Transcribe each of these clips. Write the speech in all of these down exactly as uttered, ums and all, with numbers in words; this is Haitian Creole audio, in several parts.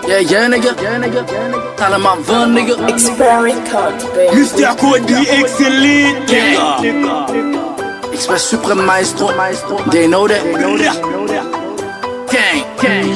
Yeah, yeah, nigga. Yeah, nigga. Talè m ap vann, nigga. Expert Record, baby. Mister Cody, excellent, nigga. Express Supreme Maestro. They know that. Gang, gang,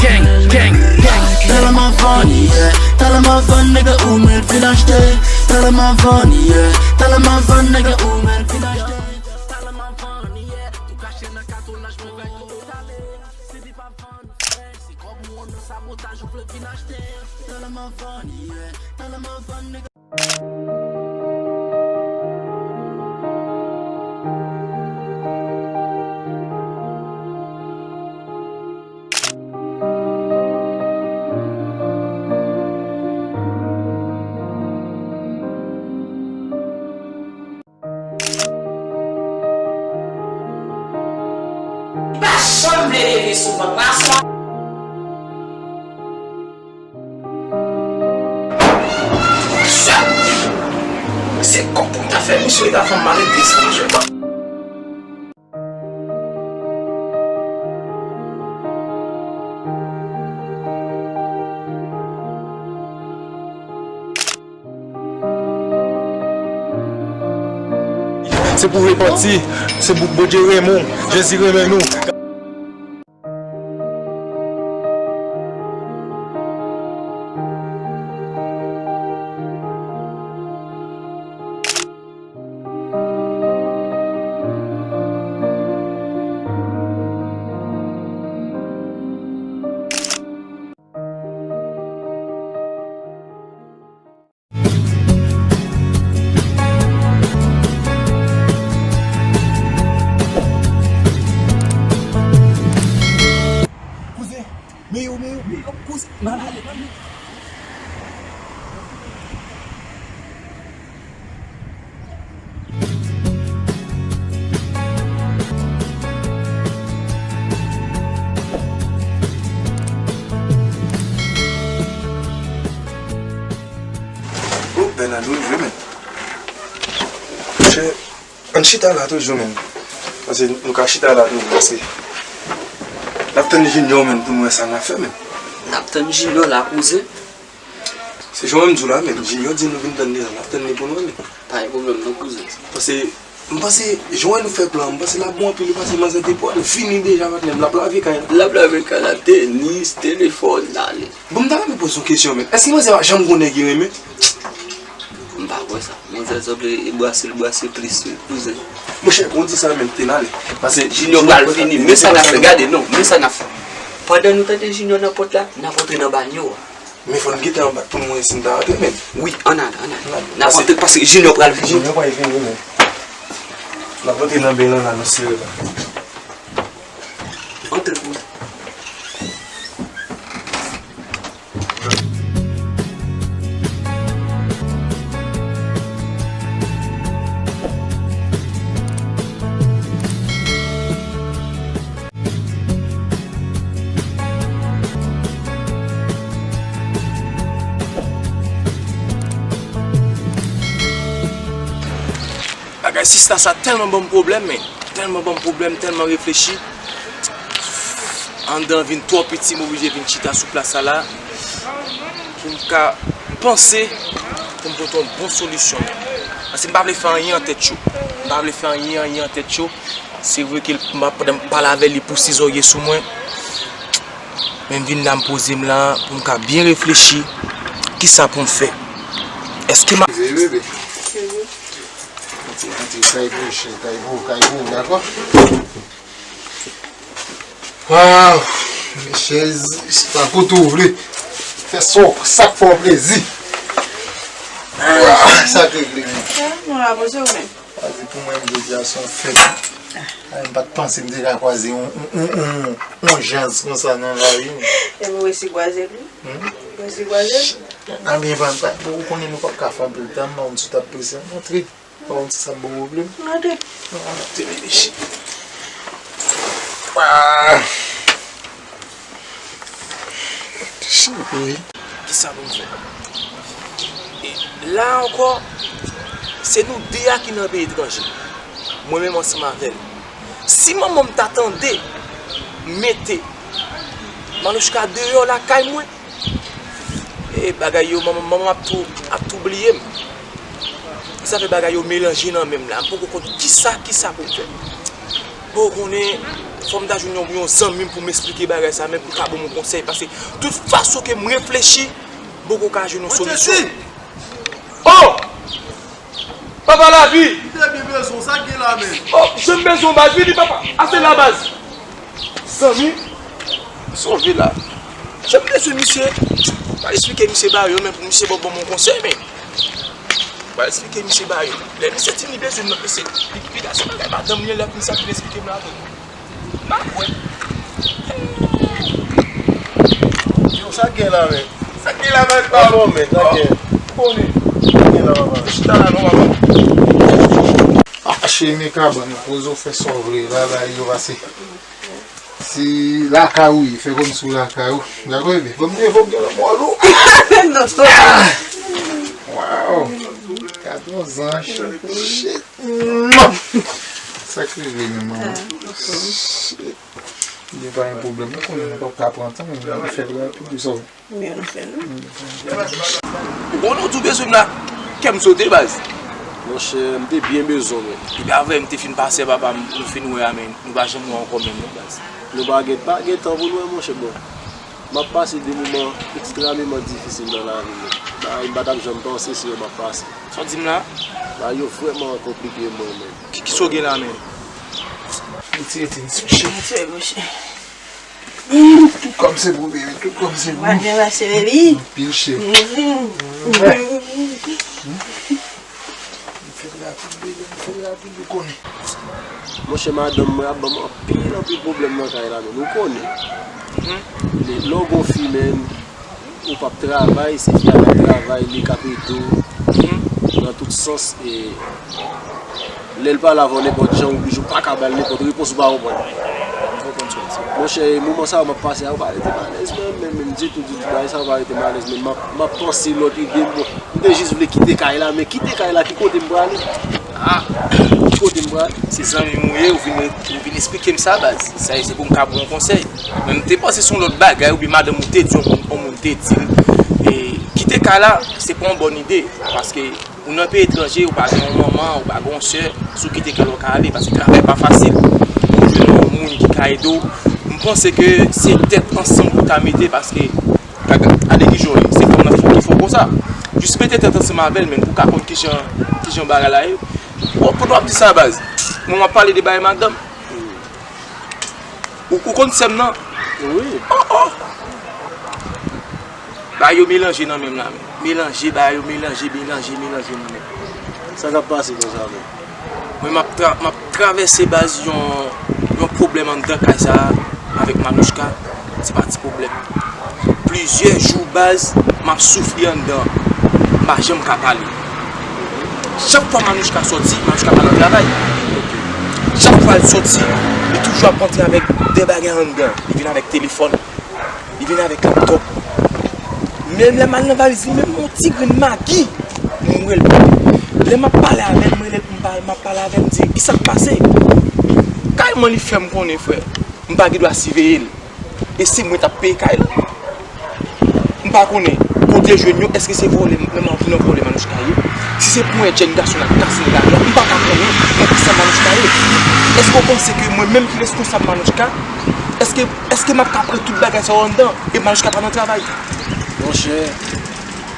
gang, gang, gang. Talè m ap vann, yeah. Talè m ap vann, nigga, ou mèt vin achte. Talè m ap vann, yeah. Talè m ap vann, nigga, ou mèt vin achte. Talè m ap vann, yeah. Tou kache nan katonnaj, mwen fè tou ale. Sepi pa vann frè, se kòb ou nan sabotaj ou vle vin achte. Talè m ap vann, yeah, talè m ap vann, nèg. Pa janm vle leve sou vant la, swa. Se kòb pou m ta fè misye ta fè m malelve sa, mesye. Se pou repanti, se pou Bondye renmen w, Jezi renmen nou. Kouzen, men yo, men yo, men yo, kouzen, n al ale, n al ale. Oh, Bernardo rive, men. Monchè, ann chita la toujou, men. Paske nou ka chita la toujou, paske n ap tann Junior, men, pou n wè sa n ap fè, men. N ap tann Junior la, kouzen. Se jan w di la, men. Junior di nou vin tann li la, n ap tann li pou nou, men. Pa gen pwoblèm non, kouzen. Paske, m panse, jan w wè nou fè plan, m panse l ap bon anpil, paske manzè te pral fini deja, patnè m, l ap lave kay la. L ap lave kay la, tenis, telefòn, ale. Bon, m ta renmen poze yon kesyon, men. Èske manzè pa janm gon nèg li renmen? M pa kwè sa. Manzè sanble e brase l brase plis, wi, kouzen. Monchè, kon w di sa menm, te n ale. Paske Junior pral vini. Men sa n ap fè, gade, non, men sa n ap fè. Pandan nou tande Junior nan pòt la, n ap antre nan banyo a. Men fò n gentan bat pou n wè si n ta antre menm. Wi, ann ale, ann ale. N ap antre paske Junior pral vini. Junior pral vini, men. N ap antre nan beny lan la, nou sere la. Antre pou mwen. Bagay sista sa tèlman ban m pwoblèm, men. Tèlman ban m pwoblèm, tèlman reflechi. Anndan vin twò piti, m oblije vin chita sou plas sa la. Pou m ka panse, pou m pote yon bon solisyon. Paske m pa vle fè anyen an tèt cho. M pa vle fè anyen, anyen an tèt cho. Se vre ke l, m ap, pandan m pale avè li pou sizòrye sou mwen. Men m vin la, m poze m la, pou m ka byen reflechi. Kisa pou m fè? Èske m ap... Veye bebe. Antre, antre, kay pou chen, kay pou, kay pou, dakò? Waw, men chèz, chita kote w vle. Fè sa, sa k fè w plezi. Waw, sa k regle, men. Mwen la poze w men. Kwaze pou mwen, jodi a se yon fèt. Ay, m pa t panse m te ka kwaze yon, yon, yon, yon, yon jans konsa nan lavi m. Epi w resi kwaze l, wi. Hmm? W resi kwaze l. Nan byen, pa, pa, ou konnen nou p ap ka fè anpil tan, m pa konn si w t ap prese. Antre. Bon, sa bon pwoblèm. Gade. Te reflechi. Ah. Wi. Kisa pou m fè? E la ankò, se nou de a ki nan peyi etranje. Mwen menm ansanm avè l. Si manman m ta tande mete Manouchka deyò lakay mwen, E bagay yo, manman, manman ap tou, ap tou bliye m. Sa fè bagay yo melanje nan men m la. M poko konn kisa, kisa pou m fè. Bon, ou konnen, fò m ta jwenn yon, yon zanmi m pou m esplike bagay sa, men pou l ka ban m yon konsèy. Paske tout fason ke m reflechi, m poko ka jwenn yon solisyon. Oh! Papa Lavi! M te byen bezwen w, sa k gen la menm? Oh, jan m bezwen w, baz, vini, papa. Ase la, baz. Zanmi, sove la. Jan m bezwen misye. M pral esplike misye ba yo, men pou misye ban ban m yon konsèy, men. M pral esplike misye ba yo. Lè misye di m li bezwen m nan, misye, li, li ta se bagay madanm li, lè misye ap vin esplike m la, tou. M pa kwè. Yo, sa k gen la, men? Sa k gen la, men? Pardon, men, sa k gen? Konnen. Sa k gen la, papa? Chita la, non, papa. Ah, cheri, men kabann, poze w fè sa w vle, la, la, yo pase. Si lakay ou ye, fè kòmsi w lakay ou. Dakò, bebe? Bon, m te fò m gen lanmò lou. Non, non. Wow! Katòz an, shit. Shit. Sa k rive menm, manman? Shit. Li pa yon pwoblèm. Ou konnen nou p ap ka pran tan, men nou fè l rapid, wi, sa w. Men nou fè l, wi. Ou konnen w tou bezwen m la, kè m sote, baz. Monchè, m te byen bezwen w, men. Epi avè m te fin pase papa m, nou fin wè a, men nou pa janm wè ankò menm, non, baz. Nou pa gen, pa gen tan pou nou wè, monchè, bon. M ap pase de moman ekstrememan difisil nan lavi m. Bagay m pa t ap janm panse se yo m ap pase. Sa w di m la? Bagay yo vrèman konplike mwen menm. Ki, ki sa w gen la menm? Li tire tins, monchè. Li tire, monchè. Tout kòm se pou, baby, tout kòm se pou. Mwen byen pase, baby. Anpil, cheri. M fè l rapid, baby, m fè l rapid, ou konnen. Monchè, madanm mwen ap ban m anpil, anpil pwoblèm nan kay la, men ou konnen. Lè, lè w gon fi, men, ou p ap travay, se fi a k ap travay, li k ap ede w nan tout sans, e lè l pale avè w nenpòt jan, ou oblije, ou pa ka ba l nenpòt repons, ou pa konprann. Monchè, moman sa yo m ap pase a, yo pa rete malèz, men, men, men, ditou, ditou, bagay sa yo pa rete malèz, men m ap, m ap panse lòt ide, bon, m te jis vle kite kay la, men kite kay la, ki kote m prale? Ah, ki kote m prale? Se zanmi m ou ye, ou vin, ou vin esplike m sa, baz. Sa, se pou m ka ba w yon konsèy. Men m te panse se yon lòt bagay, oubyen madanm ou te di, yon moun, yon moun te di m, e kite kay la, se pa yon bòn ide, paske ou nan peyi etranje, ou pa gen yon manman, ou pa gen yon sè, si w kite kay la, w ka ale, paske travay pa fasil. Pou w jwenn yon moun ki ka ede w, m panse ke se tèt ansanm pou w ta mete, paske Gade, gade kijan w ye. Se fanm nan fò ki fò konsa. Jis mete tèt ansanm avè l, men pou w ka konn kijan, kijan bagay la ye. Bon, pandan w ap di sa, baz, mwen m ap pale de bagay madanm. Ou, ou konn sè m nan? Wi. Oh, oh! Bagay yo melanje nan men m la, men. Melanje, bagay yo melanje, melanje, melanje nan men m. Sa k ap pase konsa, men? Mwen, m ap tra-, m ap travèse, baz, yon, yon pwoblèm anndan kay sa a avèk Manouchka. Se pa ti pwoblèm. Plizyè jou, baz, m ap soufri anndan. M pa janm ka pale. Chak fwa Manouchka sòti, Manouchka pa nan travay. Chak fwa l sòti, li toujou ap antre avèk de bagay anndan. Li vin avèk telefòn. Li vin avèk laptòp. Men lè m al nan valiz li, menm yon ti grenn magi, m wè l pa. Lè m ap pale avè l, m rele l pou m pale, m ap pale avè l, m di, "Kisa k pase?" Kalman li fè m konnen, frè, m pa gen dwa siveye l. E se mwen t ap peye kay la. M pa konnen kote l jwenn yo, èske se vòlè, menm jan vòlè Manouchka ye? Si se pou yon jèn gason l ap kase nan lari a, m pa ka konnen nan kisa Manouchka ye. Èske w panse ke mwen menm ki reskonsab Manouchka? Èske, èske m ap ka pran tout bagay sa yo anndan? E Manouchka pa nan travay. Monchè,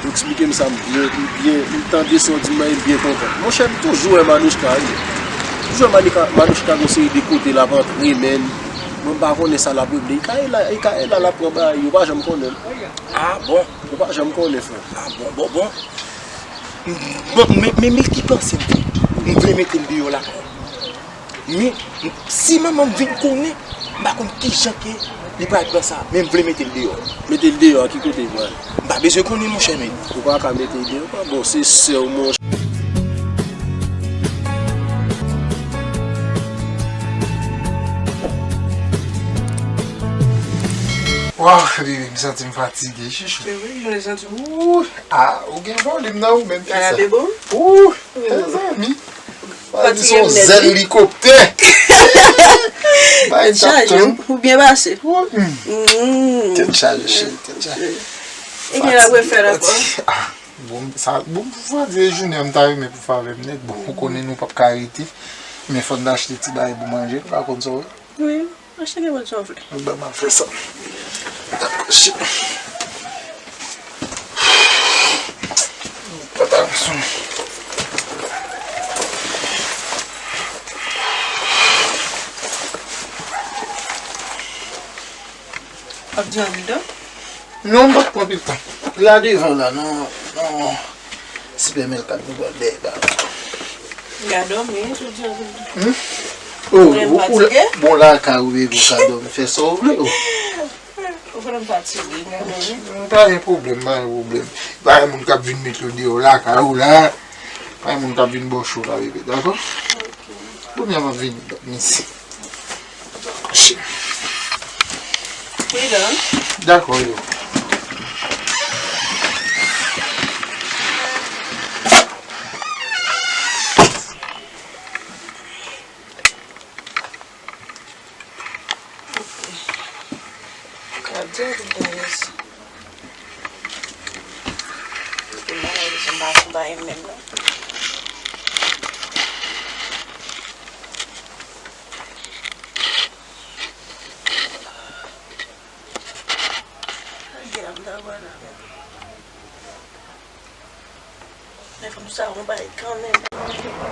ou eksplike m sa, m byen, m byen, m tande sa w di m nan, e m byen kontan. Monchè, m toujou wè Manouchka, wi. Toujou wè Manika-, Manouchka gon seri de kote l ap antre, men mwen m pa konnen sa l ap regle. Li ka ye la, li ka ye la, l ap pran bagay, ou pa janm konnen. Ah bon? Ou pa janm konnen, frè. Ah bon, bon, bon. Bon, men, men, men ki panse m fè? M vle mete l deyò lakay. Men, si manman m vin konnen, m pa konn kijan ke li pral pran sa, men m vle mete l deyò. Mete l deyò, a ki kote l pral? M pa bezwen konnen, monchè, men. Ou pa ka mete l deyò, pa bon, se sè w, monchè. Waw, bebe, m santi m fatige, chouchou. Wi, wi, jan w santi w. Ooh, ah, ou gen volim nan ou menm ki sa. Ou, mezanmi. Fatige m nèt, wi. Zèl elikoptè. Bay n tap tann. Ou byen pase. Tèt chaje, cheri, tèt chaje. E gen lè ap refè l ankò. Ah, bon, sa, bon, pou fwa di jounen an, m ta renmen pou fè avè m nèt. Bon, ou konnen nou p ap ka rete. Men fò n achte ti bagay pou manje, nou pa konn sa w. Wi, achte nenpòt sa w vle. Bon, m ap fè sa. Dakò, cheri. Papa, m sou. W ap di anpil tan? Non, m p ap pran anpil tan. La devan la, nan, nan sipèmèkat nou pral dèyè ba la. Gade w, men, w di anpil tan. Hmm? Oh, ou, ou, bon, lakay ou, bebe, w ka dòmi, fè sa w vle, oh. Ou konnen m fatige, gade w, men. Pa gen pwoblèm, pa gen pwoblèm. Pa gen moun k ap vin mete w deyò lakay ou la. Pa gen moun k ap vin ba w cho la, bebe, dakò? Ok. Kounye a m ap vini, mèsi. Dakò, yo.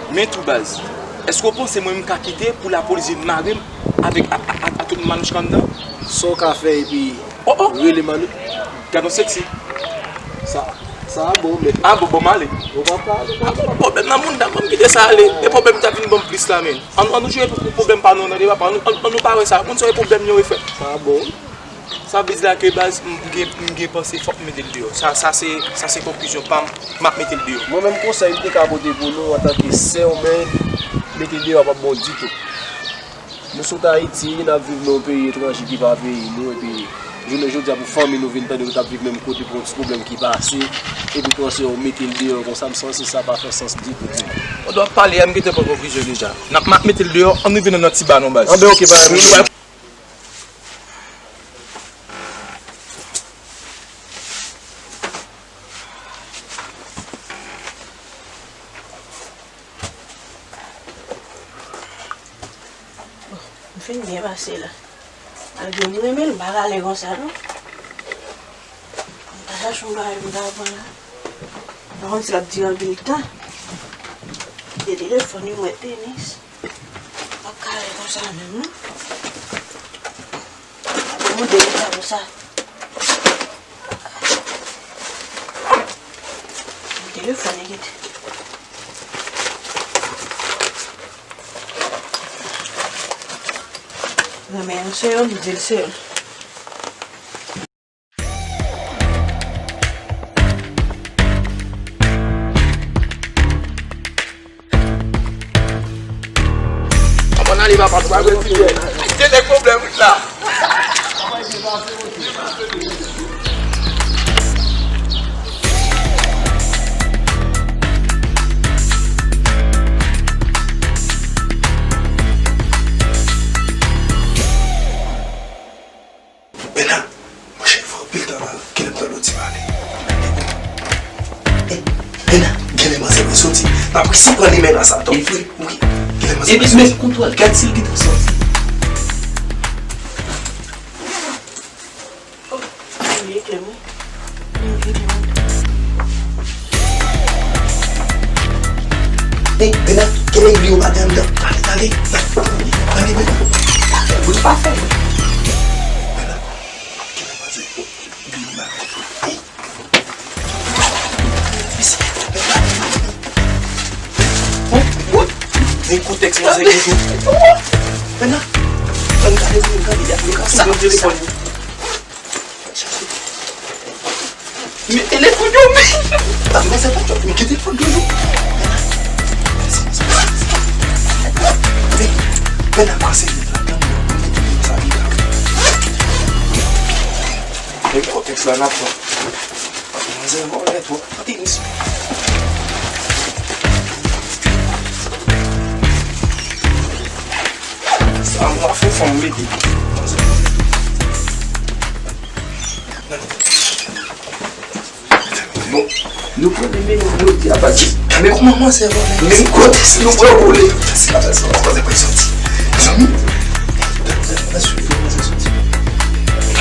Men tou baz, èske w panse mwen menm m ka kite pou lapolis vin mare m avèk a, a, a, a tout manouchka anndan? Sa w ka fè epi rele Manou. Gad on seksi. Sa, sa a bon, men. A bon, bon, m ale. Ou pa pale. A bon, pwoblèm nan moun, dakò, m kite sa ale. E pwoblèm ta vin ban m plis la, men. Ann, ann nou jwe pou, pou pwoblèm pa nou an tande papa. Ann, ann, ann nou pa wè sa. Moun sa e pwoblèm yo e frè. Sa bon. Sa vle di la ke baz, m, m gen, m gen panse fòk m mete l deyò. Sa, sa se, sa se konklizyon pa m, m ap mete l deyò. Mwen menm konsèy m te ka pote pou nou antanke sè w, men mete l deyò a p ap bon ditou. Nou sot Ayiti, n ap viv nan yon peyi etranje ki pa peyi nou, epi jounen jodi a pou fanmi nou vin tande yo t ap viv menm kote pou yon ti pwoblèm ki pase, epi panse yo mete l deyò konsa, m sanse sa pa fè sans ditou, ditou. Pandan w ap pale a, m gentan pran konklizyon deja. N ap, m ap mete l deyò, ann rive nan, nan ti ba non baz. Anben, oke, pa gen pwoblèm. Bon, m fin byen pase la. Malgre m renmen l, m pa ka ale konsa non. M ta chache yon bagay pou m ta pran la. M pa konn si l ap dire anpil tan. Gen telefòn wi, mwen tenis. M pa ka ale konsa menm non. Bon, m delika pou sa. Telefòn li kite. Renmen yon se yon, m di l se yon. Ann ale papa, nou pa bezwen piyè. Gen de pwoblèm wi la. Bena, monchè, fè anpil tan la, kilè m tande w di m ale. Eh, Bena, genlè manzè mwen soti. N ap resi pran li men nan sa, tòp. E vre? Wi. Genlè manzè mwen soti. Epi, men kontwòl, gad si l gentan soti. Oh, li eklè mwen. Li eklè mwen. Ey, Bena, genlè li yo bagay anndan. Tande, tande. Tande, Bena. Ou pa fè. Bena, genlè manzè. Ey. Men kontèks manzè gen tou. Bena, ann gade pou nou gade, y ap, y ap sa. Men telefòn yo, men. Manzè pa t jòt, men ki telefòn yo, yo. Bena, pase nèt la, tann mwen, mwen mete sa deja. Men kontèks la n ap pran. Manzè vòlè twòp. Tenis. Sa mwa fè fanm mete. Manzè vòlè twòp. Nan. Nou pran de men nou di a pati. Men kòman manzè vole? Men kote si nou pran boule? Pase la, pase la, pase la, pase la. Zanmi. Pase la, pase la.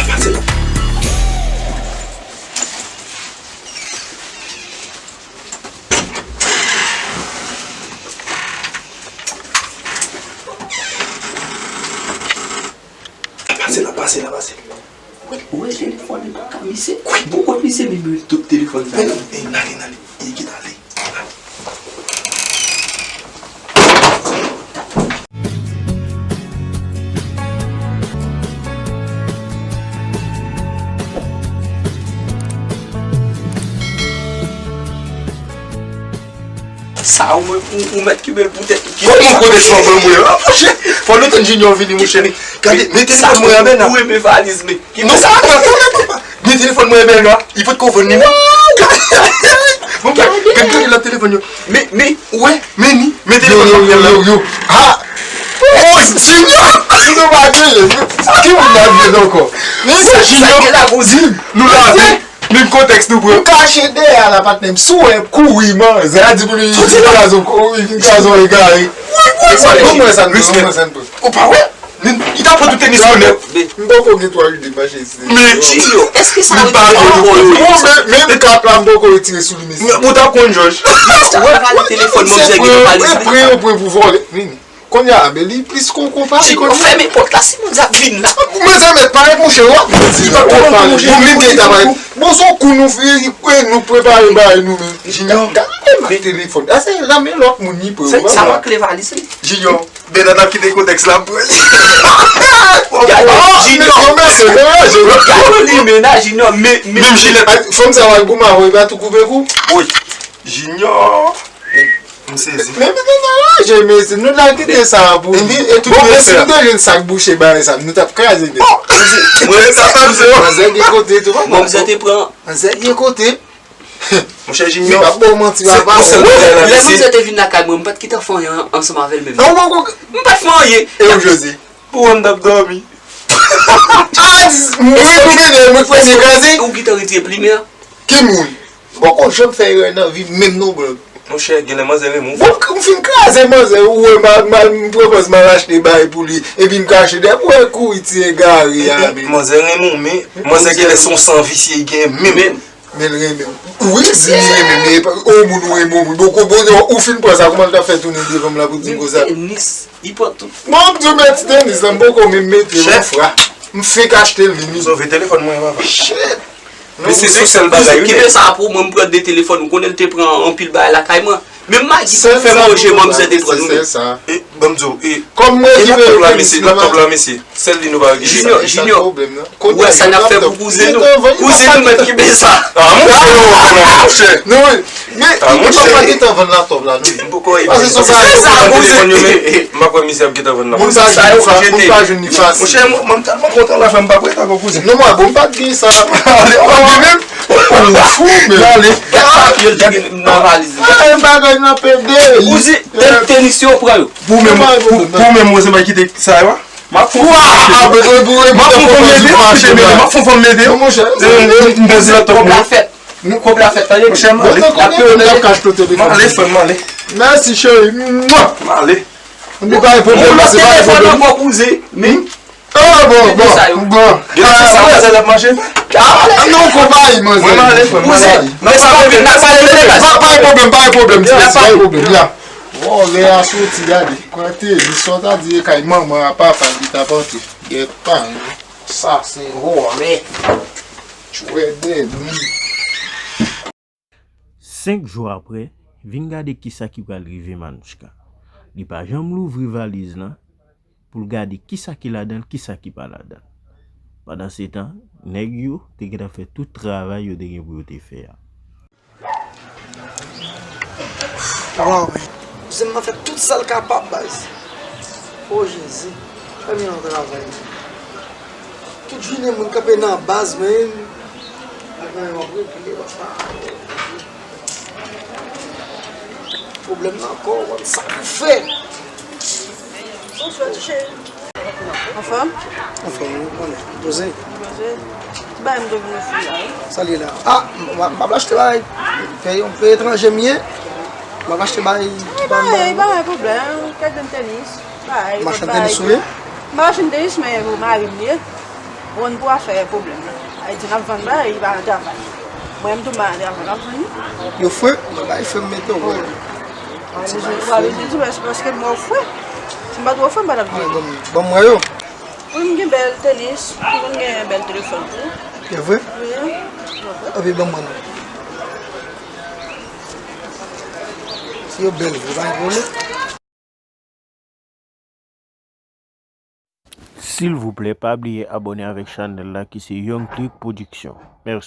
Pase la. Pase la, pase la, pase la. Ou wè, ou wè telefòn li pa ka misye. Bon, kot misye menm li tout telefòn sa yo? N ale, n ale. Li kite ale. Sa ou, ou, ou mèt kenbe l pou tèt ou. Kòman kote sou anvan mwen an, monchè? Fò nou tann Junior vini, monchè. Gade, men telefòn mwen anben la. Ou renmen valiz, men. Non, sa, sa, sa, sa, sa. Men telefòn mwen anben la. Li potko vann li, non. Bon, gade, gade lòt telefòn yo. Men, men, ou wè, men ni. Men telefòn mwen anben la. Yo, yo, yo, yo. Ha! Oh, Junior! Junior pa genyen. Ki moun la vye ankò? Men se Junior. Nou la vye. Menm kontèks nou pran. Ou kache dèyè a la, patnè m. Si w wè, kouri, manzè a di pou li, li kraze w, li kraze w egare. Wi, wi, wi. Ban mwen sa, ban mwen sa. Ou pa wè? Li ta pran tout tenis yo nèt. M poko gen twa ide mache isi. Men Junior, èske sa yo di ankò yo? Bon, men, men kap la, m poko retire sou li, mesye. Ou ta konn, Jòj. Ou wè valiz telefòn, manzè gen valiz li. Pran yo pran pou vòlè. Vini. Kounye a, men li plis kon konpa. Junior, fèmen pòt la, si manzè ap vin la. Manzè mèt parèt, monchè, w ap di. Li pa konn konprann, monchè. Bon, men gen ta parèt. Bon, se yon kou nou fè, nou prepare bagay nou menm. Junior. Gade, gade telefòn. A, se nan men lòt moun li pran. Sa, sa w a kle valiz li. Junior. Bernard ap kite kontèks la pou li. Gade, Junior. Gade li men la, Junior, men, men. Menm jilèt. Fanm sa w a goumen avè l, pa tou koupe kou. Wi. Junior. M sezi. Men, men, men, men, men, men, men, nou ta kite sa pou li. Bon, men si nou te jwenn sa k bouche bagay sa, nou t ap kraze nèt. Mwen, sa pa m se. Manzè gen kote tou, papa. Manzè te pran. Manzè gen kote. Monchè Junior. Li p ap ba w manti, papa. Lè manzè te vin lakay mwen, m pa t gentan fè anyen ansanm avè l menm. Non, non, non. M pa t fè anyen. E ou, José? Pou w, m t ap dòmi. Ah, mwen, mwen, mwen, mwen, mwen, mwen, kraze. Ou gentan retire plimen an? Ki moun? M poko janm fè erè nan vi m, menm non, bro. Monchè, genlè manzè renmen w. Bon, m fin kraze manzè, ou wè, m a, m a, m pran pòz m al achte bagay pou li, epi m kache dèyè, pou wè kouri ti egare a, men. Manzè renmen w, men manzè genlè se yon san visye li genyen menm. Men l renmen w. Wi, di li renmen, men epa, o moun ou renmen w, bon, bon, bon, ou fin pran sa, kòman l t ap fè tounen devan m la pou di m konsa? Tenis, li pran tout. Mwen, m di w, men ti tenis la, m poko menm mete yon fra. M fenk achte l vini. Sove telefòn mwen, papa. Shit. Men se sou sèl bagay, wi. Kite sa pou mwen, m pran de telefòn, ou konnen l te pran anpil bagay lakay mwen. Menm magi pou fè manje, manzè te pran nou menm. Ban m di w, e, kòm mwen ki peye laptòp la, mesye, laptòp la, mesye. Sèl li nou pa gen. Junior, Junior. Ou wè sa n ap fè pou kouzen nou? Kouzen nou mèt kenbe sa. Ah, monchè, non, monchè. Non, wi. Men, li pa gentan vann laptòp la, non. M poko wè. Pase sou sa, telefòn yo, men m pa kwè misye ap gentan vann laptòp. Moun sa yo, moun pa jwenn li fasil. Monchè, mwen, mwen tèlman kontan la, fè m pa prete ankò kouzen. Non, mwen, bon, m pa t gen sa. Ale, ale, menm. Ou fou, men. Ale. Gade sa, yo te gen nan valiz li. Ah, bagay nan pede. Ou di, te-, tenis yo pran yo. Pou menm, pou, pou menm, mwen, se mwen ki te sa yo. M ap fè yon fòm mete yo, m ap fè yon fòm mete yo, m ap fè yon fòm mete yo. Non, monchè. M pèdi laptòp la. Kòb la fèt. Kòb la fèt, tande. Monchè, m ale. Bon, nou konnen nou t ap kache tout telefòn. M ale, frè m, m ale. Mèsi, cheri. Mwa. M ale. Ann, pa gen pwoblèm, se pa gen pwoblèm. Ankò, kouzen, men. Ah, bon, bon, bon. Gen sa, sa, sa l ap manje. Ah, non, konpayi, manzè. Mwen, m ale, frè m, m ale. Kouzen, men sa, n ap pale de kaz. Pa, pa gen pwoblèm, pa gen pwoblèm, pa gen pwoblèm, ya. Vòlè a soti, gade. Kote, li sot a di e kay manman a papa li t ap antre. Gèt pa, sa se vòlè. Tchwè dèmi. Senk jou apre, vin gade kisa ki pral rive Manouchka. Li pa janm louvri valiz lan pou l gade kisa ki ladan l, kisa ki pa ladan l. Pandansetan, nèg yo te gentan fè tout travay yo te gen pou yo te fè a. Waw, men. Kouzen m nan fè tout sa l kapab, baz. O Jezi, fè m yon travay. Tout jounen mwen kanpe nan baz, men. Mwen menm ap regle, papa. Pwoblèm nan ankò, w ap sa pou fè. Bonswa, ti cheri. Anfòm? Anfòm, wi, konnen. Poze. Poze. Ti bagay m te vin ofri la, wi. Sa li la? Ah, m, m, m ap achte bagay. Yon peyi etranje m ye. M ap achte bagay ki pa m bagay. Bagay, bagay, pwoblèm. Kèk grenn tenis. Bagay, machann tenis ou ye? Machann tenis, men pou mari m ye. Bon, pou afè pwoblèm la. Ayiti n ap vann bagay, li pa nan travay. Mwen menm tou m pa nan travay, m ap vann li. Yo fre? Mwen bay fre m mete w. Ou pa bezwen, ou pa bezwen di mèsi paske m wè w fre. Si m pa t wè w fre, m pa t ap di. Ban m wè yo. Wi, m gen bèl tenis, m konn gen bèl telefòn tou. Se vre? Wi. Epi ban m wè non. Si yo bèl vre, pa gen pwoblèm. Silvouplè pa bliye abòne avèk chanèl la ki se Young Click Production. Mèsi.